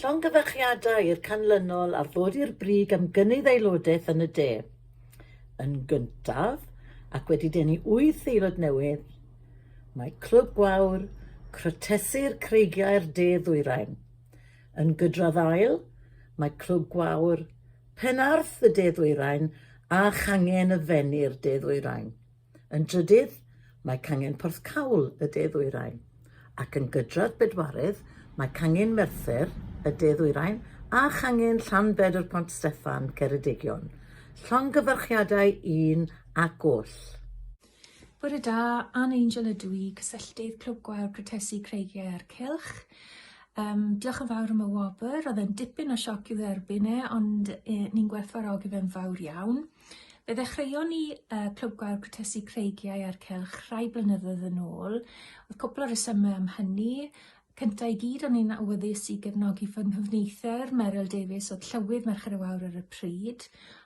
Llongyfarchiadau i'r canlynol ar ddod i'r brig am gynnydd aelodaeth yn y de. Yn gyntaf, ac wedi denu wyth aelod newydd, mae Clwb Gwawr Crotesi'r Creigiau'r De Ddwyrain. Yn gydradd ail, mae Clwb Gwawr Penarth y De Ddwyrain a Changen y Fenni'r De Ddwyrain. Yn drydydd, mae cangen Porthcawl y De Ddwyrain, ac yn gydradd bedwaredd mae cangen Merthyr y De Ddwyrain a changen Llanbedr Pont Steffan, Ceredigion. Llongyfarchiadau un ac oll. Bore da, Ann Angel ydw i, cysylltydd Clwb Gwawr Protesi Creigiau a'r Cylch. Um, diolch yn fawr am y wobr, oedd e'n dipyn o sioc i'w dderbyn e, ond e, ni'n gwerthfawrogi fe'n fawr iawn. Fe ddechreuon ni yy Clwb Gwawr Cwtesi Creigiau a'r Cylch rhai blynyddoedd yn ôl. O'dd cwpwl o resyme am hynny. Cynta i gyd o'n i'n awyddus i gefnogi fy nghyfneither, Meryl Davies o'dd Llywydd Merched y Wawr ar y pryd,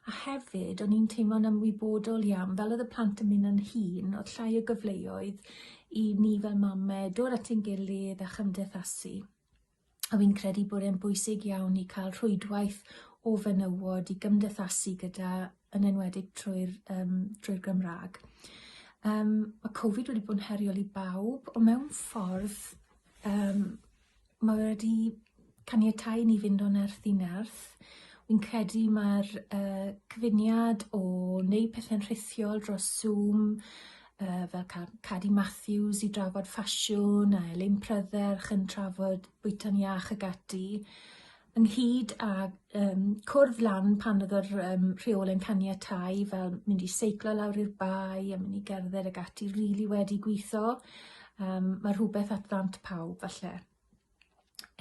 a hefyd o'n i'n teimlo'n ymwybodol iawn, fel o'dd y plant yn mynd yn hŷn, o'dd llai o gyfleoedd i ni fel mame dod at ein gilydd a chymdeithasu. A fi'n credu bod e'n bwysig iawn i cael rhwydwaith o fenywod i gymdeithasu gyda, yn enwedig trwy'r yym trwy'r Gymraeg. Yym ma' Covid wedi bod yn heriol i bawb, ond mewn ffordd yym ma' fe wedi caniatáu i ni fynd o nerth i nerth. Wi'n credu ma'r yy cyfuniad o wneud pethe'n rhithiol dros Zoom yy fel ca'l Cadi Matthews i drafod ffasiwn a Elin Prydderch yn trafod bwyta'n iach ag ati, ynghyd â yym cwrdd lan pan o'dd yr yym rheole'n caniatáu fel mynd i seiclo lawr i'r bae a mynd i gerdded ag ati rili wedi gwitho. Yym ma' rhwbeth at ddant pawb falle.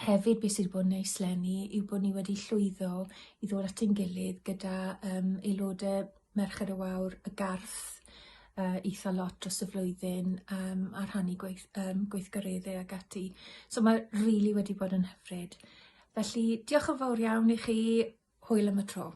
Hefyd beth sydd wedi bod yn neis leni yw bod ni wedi llwyddo i ddod at ein gilydd gyda yym aelode Merched y Wawr y Garth yy eitha lot dros y flwyddyn yym a rhannu gweith- yym gweithgaredde ag ati. So ma' rili wedi bod yn hyfryd. Felly diolch yn fawr iawn i chi, hwyl am y tro.